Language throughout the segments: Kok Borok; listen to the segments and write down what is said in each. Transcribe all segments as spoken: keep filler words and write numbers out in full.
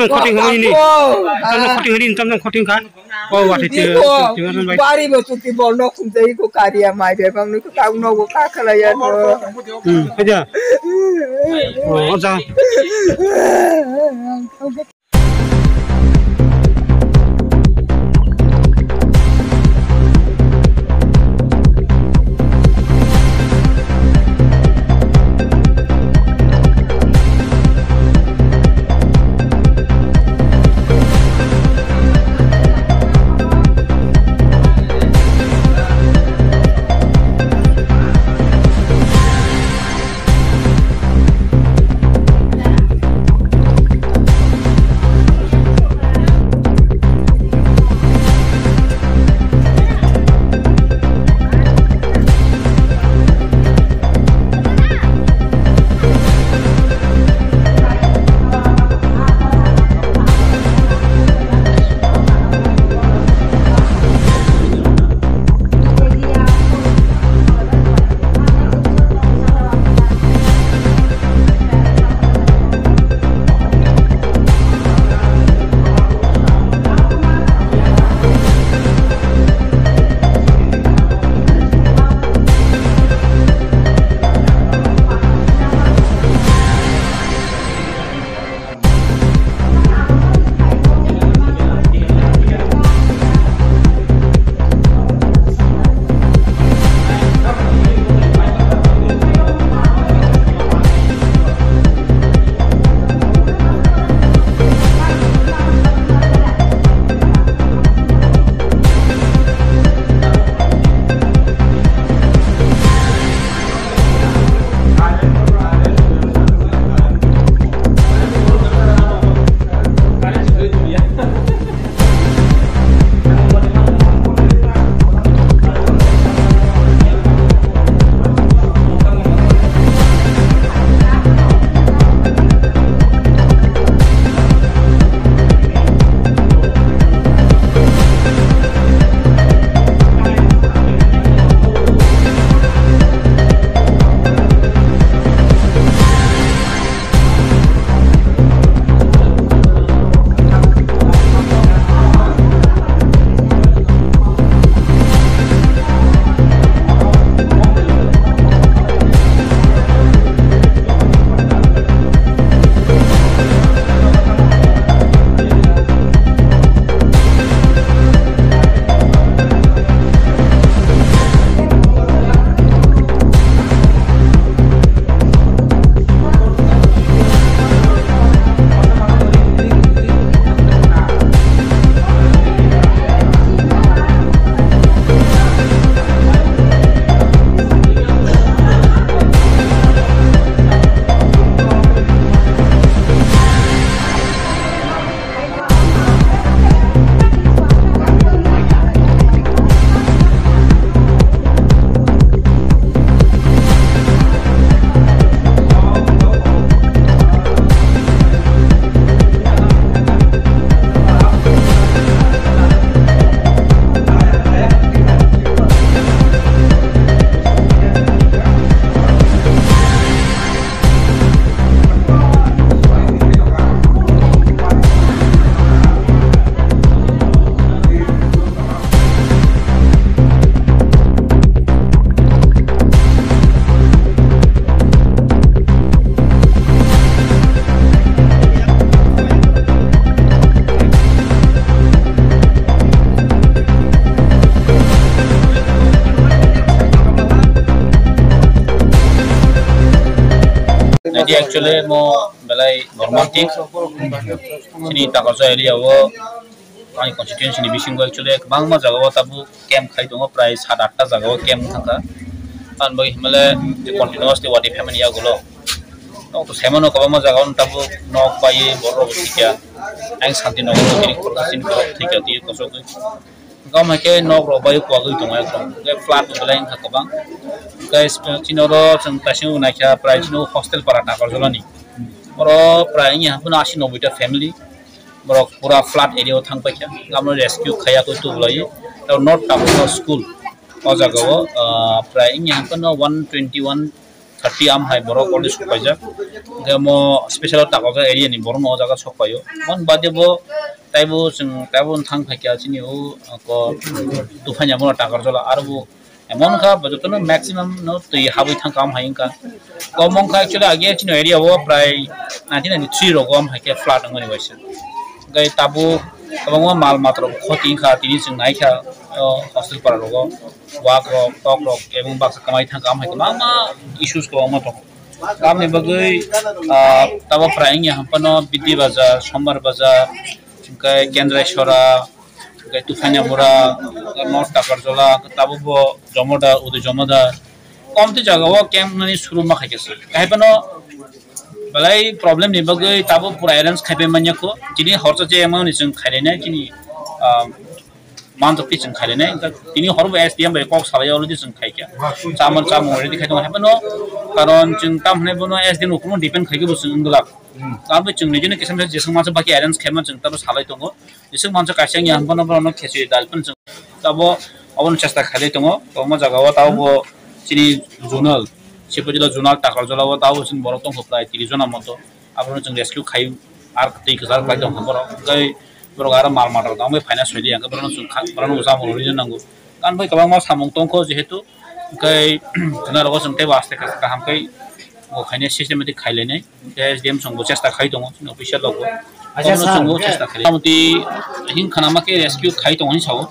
Khoting hwnwi ni. Tamo khoting hwnwi ni, tamo khoting kha. O, wati te, Diko, te, te, te, bari bo chuti bol nok khum jai ko kariya mai be bang ni ko tang nogo ka khala ya to. Hmm, aja. O, aja. Actually, mo belai normal thing. Sini Takarjala area o, ani constituency ni bisingo actually kwbangma jaga o tabuk camp khai tongo, prai sat atta jaga o camp wng thangkha. Ani bagwi himale continuously wati phaimani yagulo. Nok to saimano kwbangma jaga o tabuk nok bai borok rok thikya. Ang santi nogo tini khoroksa chini borok thikya twi kosogwi. Gam hai khe nok rok bai kuagwi tongo ekdom. Hwnkhe flood belai wngkha kwbang. Hwnkhe chini oro chwng kaisa naikha prai chini hostel para Takarjala ni. Oro prai wngya haphano asi noboi ta family. Borok pura flood area o thang paikha. Gam no rescue khaiya koi tubulai. Tei North Takarjala school o jaga o, ah, prai wngya haphano one twenty one Thirty am hai borok already sok paijak. Hwnkhe omo special Takarjala area ni borok no o jaga sok paio. Mon bade bo taibo chwng taibo thang phaikha chini o ko Tuphanya bono Takarjala aro bo emon kha bo jotono maximum no twi habwi thang kam hai wngkha. Kom wngkha actually age chini area o prai nineteen ninety-three rogo am hai khe flood wngmani waisa. Hwnkhe tabuk kwbangma mal mata rok khoti wngkha tini chwng naikha o hostel para rogo. Wak rok, tok rok, ebong baksa kwmai thang kam hai kwbangma issues kwbangma tongo. Tamni bagwi, ah, tabo prai wngya hwnphano Bidhi Bazar, Sombar Bazar, hwnkhe Kendrai Sora, hwnkhe Tuphanya Mura, North Takarjala, tabo bo Jomodar, Uday Jomodar. Komti jaga o camp nani suru ma khaikhe se. Hai phano belai problem ni bagwi tabo pura arrange khaipai manya kho. Chini horsa je amount ni chwng khainai chini, ah, manjak twi chwng khainai. Tini hor bo S D M bai kok salai already chwng khaikha. Chamon chamung ready khai tongo. Hai phano karon chwng tam hwnwi bono S D M ukulung depend khaikhe bo chwng wngwlak. Tamo chwng nijini kisa misa jeswng mansa baki arrange khaima chwng tamo salai tongo. Jeswng mansa kaisa wngya hwnphano bono khechwi dal phano chwng tabo obono chesta khailai tongo. Tongma jaga o tabo bo chini zonal, Sipojila zonal Takarjala o tabo chwng borok tongkha prai tris jona moto. Abono chwng rescue khai ar twi kwchar khlai tongkha borok. Hwnkhe borok aro mal mata rok tamo phaina soidi hwnkhe borokno chwng kha, borokno bo chamung rwina nango. Kan bai kwbangma samung tongkho jehetu. Hwnkhe khwna rogo chwng teibo aste khe kaham khe bo khainai systematic khailainai. Hwnkhe S D M chwngbo chesta khai tongo, chini official rokbo. Acha, obono sir, chwngbo hwnkhe chesta khai. Motamoti hing khwnama khe rescue khai tongo hinwi sao.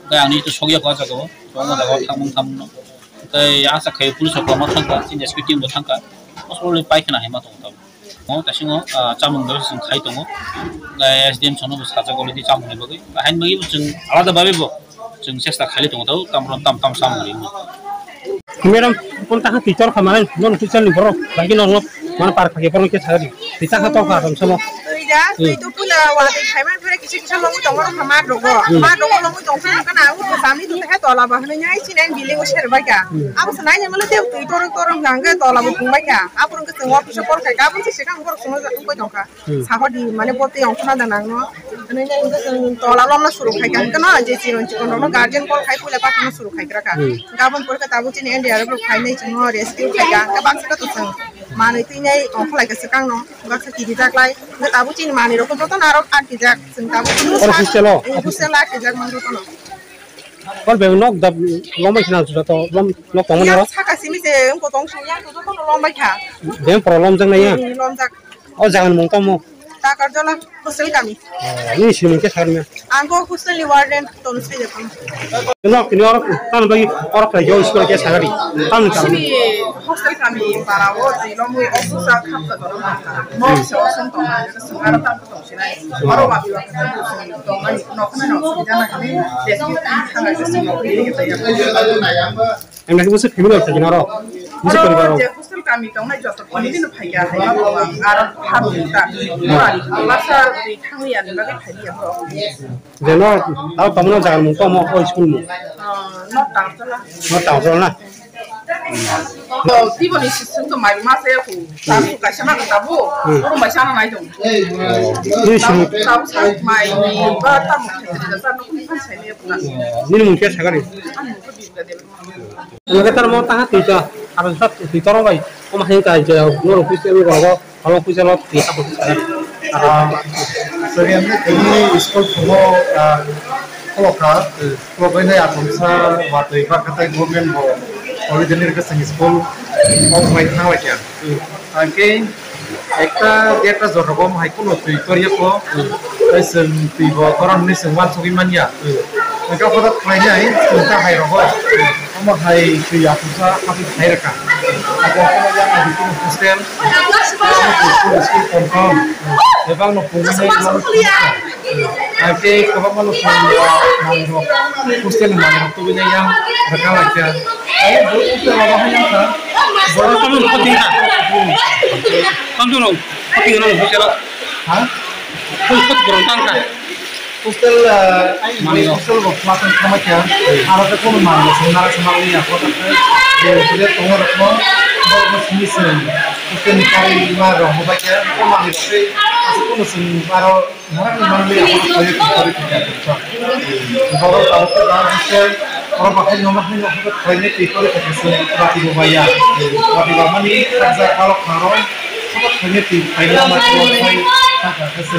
Hwnkhe ang nini to sokya kho ah jagao, tongma jagao thangmung thamungno. Hwnkhe asa khai police rok kwbangma thangkha, chini rescue team bo thangkha. Mostly paikhwna hai ma tongo tamo. O taisingo, ah, chamung bai chwng khai tongo. Hwnkhe S D M chwngno bo sajak already chamungni bagwi. Haini bagwi bo chwng alada bagwi bo chwng chesta khailai tongo, tamo tam tam tam chamung ri. Madam, kon taha titor kha mane, non official ni borok, lagi non, non, man par khage borok ke sagadi. Tita kha to kha rom samo. Tui da, tui to pula wa tui khai man pura kisi kisa longwi tongo ro kha mat rogo. Hmm. Mat rogo longwi tong kha kana, u to sami to kha tola ba hwnwi nai chini ang building o ser bai kha. Hmm. Abo sanai ni molo te tui torok torok hwnkha hwnkhe tola bo pung bai kha. Abo rong khe chwng office o call khai kha, abo se sekang borok chwngno ja tong kha. Hmm. Sahodi mane bo tei ongkhorna da nangno. Hwnwi nai hwnkhe chwng tola lomno suru khai kha hwnkhe no, je chiron chikon rokno guardian call khai puila pakhorno suru khai kra kha. Hmm. Gabon porkhe tabuk chini N D R F rok phainai chwngno rescue khai kha. Hwnkhe baksa khe to chwng manwi twinai ongkholai kha swkangno, baksa kirijak lai. Hwnkhe tabuk chini manwi rokno jotono aro aat kijak. Chwng tabuk chini oro sa-, hostel o? Eh, hostel o aat kijak man jotono. Oro bebak nok da lombai khna joto lom nok tongmani oro? Yang saka simi se wngkho tong song yang jotono lombai kha. Bebak pura lomjak nai ya? Hmm, lomjak. O jaga ni mung tamo? Takarjala hostel kami. Oh, nini sinimung khe sakni? Ang khe hostel ni warden Tanusri Debbarma. Nok tini oro tamo bai oro khlai jao school khe sakari. Tamo ni karon? Sini hostel kami para o twi lomwi osusa khapta kono mangkha. Mo se osong tong mani sung aro tam tong sinai. Oro wabi wabi tong mani nok mani osubida na kami. Jesu tang thang jesu nok ni kita ya. Ang nang busu family rok thangwi oro. Busu poribar rok. Je hostel kami tongnai joto family no phaiya hai ma tong ang aro pharu ta. Masa twi thangwi ani bagwi phaiya bro. Jeno tao tongmani jaga mung tongmo o school mung. Ah, no tang sala. No tang sala na. Oh, tibo ni sisung to mai ma se ku. Tabu kaisa ma tabu. Hmm. Oro mai sana nai dong. Ni sini. Tabu sa mai ni ba tabu khaitri da sa no kun phan sai me pura. Nini mung khe sakari. Ang ko di ga de. Ang ke tar mo ta ha tita. Aro sa tita ro bai. Ko ma hin ka je no office ni rogo. Aro office lo tita ko sakari. Ah, so ni school ko, ah, ko ka. Probainai atomsa watwi bakhatai government bo holiday ni rwkha chwng school o bai thang lai kha. Hwnkhe ekta derta jora bo hai kuno twi torya kho. Tai chwng twi bo toron hwnwi chwng uansugwi manya. Hwnkhe khoda khlainai chwng ta hai rogo. Omo hai twi atomsa hapwi thai rwkha. Abo hostel, school confirm. Bebak no pungwi nai. Hwnkhe kwbangma no manwirok, hostel ni manwirok tubui nai yang rwkha lai kha. Ai bo hostel o bahai yang kha. Borok tamo no khoti kha. Tamo no khoti no hostel o. Ha? Khoti borok tang kha. Hostel, ah, manwirok. Hostel bo khlasang thangma kha. Aro khe kono manwirok song nara song nangli ya. Bo hostel tongo rok no. Borok no simi se. Hostel ni kari ma rok mo bai kha. Ko manwirok se. Aswk kono song aro. Borok tabuk khe dance hostel, Oro bahai no bahai no hwnkhe khlainai twi kore khaisa se rati bo baya. Rati bo mani khaksa kalo kharo. Hwnkhe khlainai twi khaina ma twi khai khaksa se.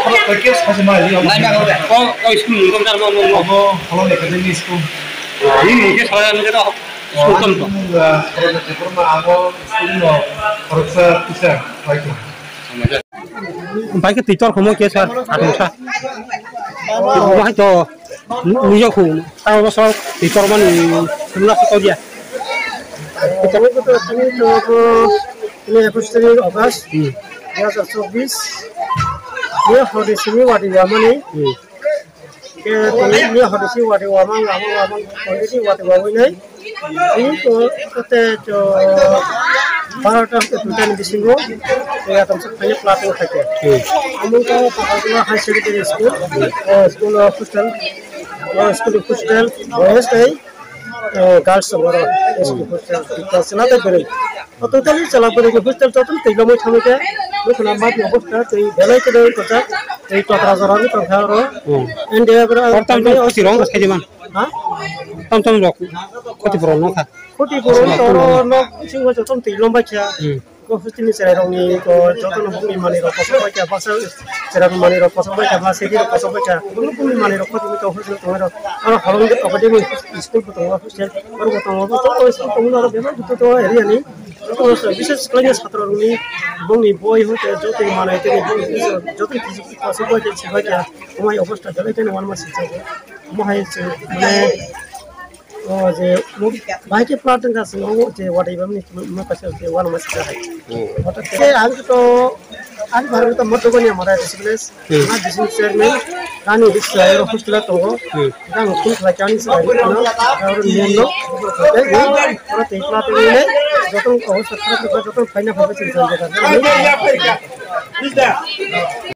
Oro koi khe sachi ma ri. Mai ba ko ko school mung tong tar mo mo mo. Obo Holong Academy school. Ni mung khe sala ni ko school tong to. Oro ni twi kore ma abo school no khoroksa teacher bai kha. Bai khe twi tor khomo khe sir atungsa. Bo hai to. Nujak hu, tamo bosok, di kormani, semla se kodia. Tamo koto tini to ko, tini ekus tarik August, Hmm. dui hajar chobbish. Ye hodi simi wadi wamani. Hmm. Ke tini ye hodi simi wadi wamang, wamang, wamang, hodi simi wadi wawinai. Ini ko kote jo barota ke tutan bisingo ya tam sak tanya plato thake. Hmm. Amung ko pakagula high secondary school, eh, school hostel, eh, school hostel, boys tei, eh, girls tongo oro, school hostel, class na ta bere. O totally chala bere ke hostel total tei lomoi thamike, bukhna mat no hostel tei belai ke dei kota, tei totra jora ni tongkha oro. Hmm. And they have Tor tam tam khoti rong sai diman. Ha? Tam tam rok khoti pura no kha. Khoti pura no toro nok sing ho jotom tei lombai kha. Hmm. Ko hostel ni cherai rok ni ko joto no bokni mani rok kosok bai kha, baksa cherai rok mani rok kosok bai kha, ba segi rok kosok bai kha. Bokni bokni mani rok khoti to hostel tong rok. Aro horong de obade ni school bo tongo hostel. Aro bo tongo bo to school tongo aro bebak to area ni. Joto no bises khlai ni satro rok ni bokni boi ho te joto ni manai te bokni joto ni kosok bai kha, sibai kha. Omai obostha jale te no wan ma sijak. Omo hai se, mane, o je, mo-, bai khe plat wngkha se, o je, watwi bamni, mo kaisa je, wana ma sijak hai. Hmm. Hothat khe ang to, ang bharang to Madhubani amara disciplines, Hmm. na discipline chairman, ani discipline ro hostel tongo, Hmm. ang phone khlai khe ani se, ano, aro niam no, oro tei plat wngkha, joto obostha kharap wngkha, joto phaina phaikha se,